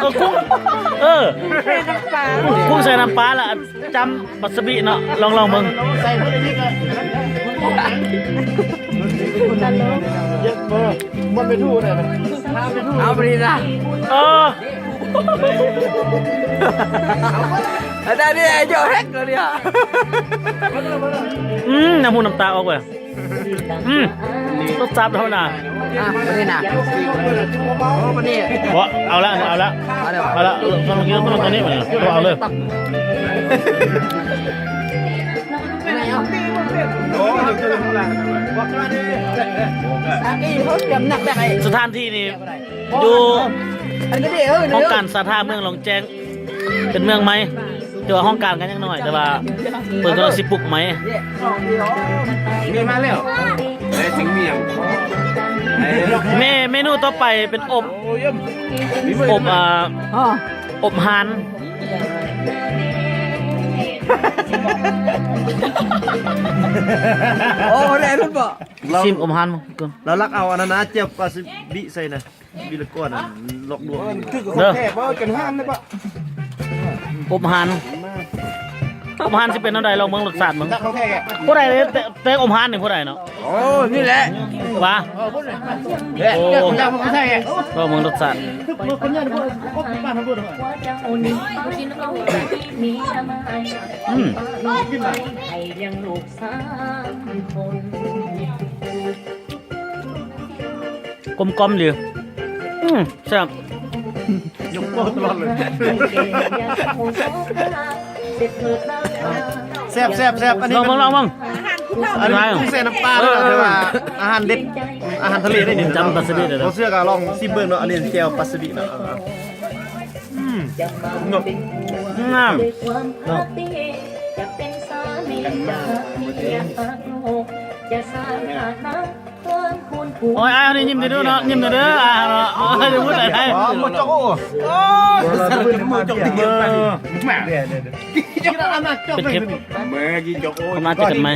ເອີ ກຸ້ງ ເອີ ກຸ້ງໃສ່ນ້ຳປາ ແລ້ວຈ້ຳວາຊາບິເນາະ. ລອງ ລອງເບິ່ງ. ມັນໄປທູດໄດ້ນະ ເອົາໄປນີ້ນະ. ເອີ ອາຈານນີ້ເຈົ້າແຮັກເລີຍ. ອືມ ນ້ຳຫູນ້ຳຕາອອກເວີຍ. ອືມ ລົດຊາດເທົ່ານະ. ອ່ະ ບັດນີ້ນະ ໂອ້ ບັດນີ້ ບໍ່ ເອົາລະ ເອົາລະ ເອົາລະ ເອົາລະ ຕ້ອງກິນ ຕ້ອງ ຕອນນີ້ ເອົາເລີຍ. ສະຖານທີ່ນີ້ຢູ່ຫ້ອງການສາທາເມືອງຫຼອງແຈ້ງ. ເປັນເມືອງໃໝ່ ແຕ່ວ່າຫ້ອງການກໍຍັງນ້ອຍ ແຕ່ວ່າເພິ່ນກຳລັງຊິປຸກໃໝ່. ມີມາແລ້ວ ແມ່ ເມນູຕໍ່ໄປເປັນອົບ ອົບ ອ່າ ອົບຫ່ານ. ໂອ້ ແລ້ວລຸດບໍ່? ຊິມອົບຫ່ານມາກ່ອນ. ລາວລັກເອົາອັນນັ້ນນະ ແຈ່ວວາຊາບິໃສ່ນະ. ວິລະກອນ ລອກລວງ ເອີ ຄືຂອງແທ້ບໍ່? ເປັນຫ່ານໄດ້ປະ? ອົບຫ່ານ ອົບຫ່ານຊິເປັນແນວໃດ? ລອງເບິ່ງລົດຊາດເບິ່ງ. ຜູ້ໃດແຕ່ ແຕ່ອົບຫ່ານນີ້ຜູ້ໃດເນາະ? ໂອ້ ນີ້ແຫຼະ ວ່າ ເອີ ຜູ້ໃດ ໂອ້ ຂອງເຈົ້າຂອງແທ້. ລອງເບິ່ງລົດຊາດ. ອືມ ກົມກ່ອມດີ. ອືມ ແຊບ ຍົກໂປ້ຕະຫຼອດເລີຍ. ແຊບ ແຊບ ແຊບ. ອັນນີ້ ລອງເບິ່ງ ລອງເບິ່ງ. ອັນນີ້ ອືມ ກຸ້ງແຊ່ນ້ຳປາເດີ ເອີ ເອີ ແຕ່ວ່າອາຫານເດັດ ອາຫານທະເລເດ້ນີ້. ຈ້ຳປາສະລິດເດີ. ບໍ່ເຊື່ອກໍລອງຊິມເບິ່ງເນາະ. ອັນນີ້ແຈ່ວປາສະລິເນາະ. ອືມ ເນາະ ງາມເນາະ. ໂອ້ຍ ອ້າຍເຮົານີ້ຍິ້ມເດີເນາະ ຍິ້ມເດີ ອ້າຍເຮົາເນາະ. ໂອ້ຍ ບໍ່ຈອກ ໂອ້ ໂອ້ຍ ເປັນຄລິບ ມາເຈີກັນໃໝ່.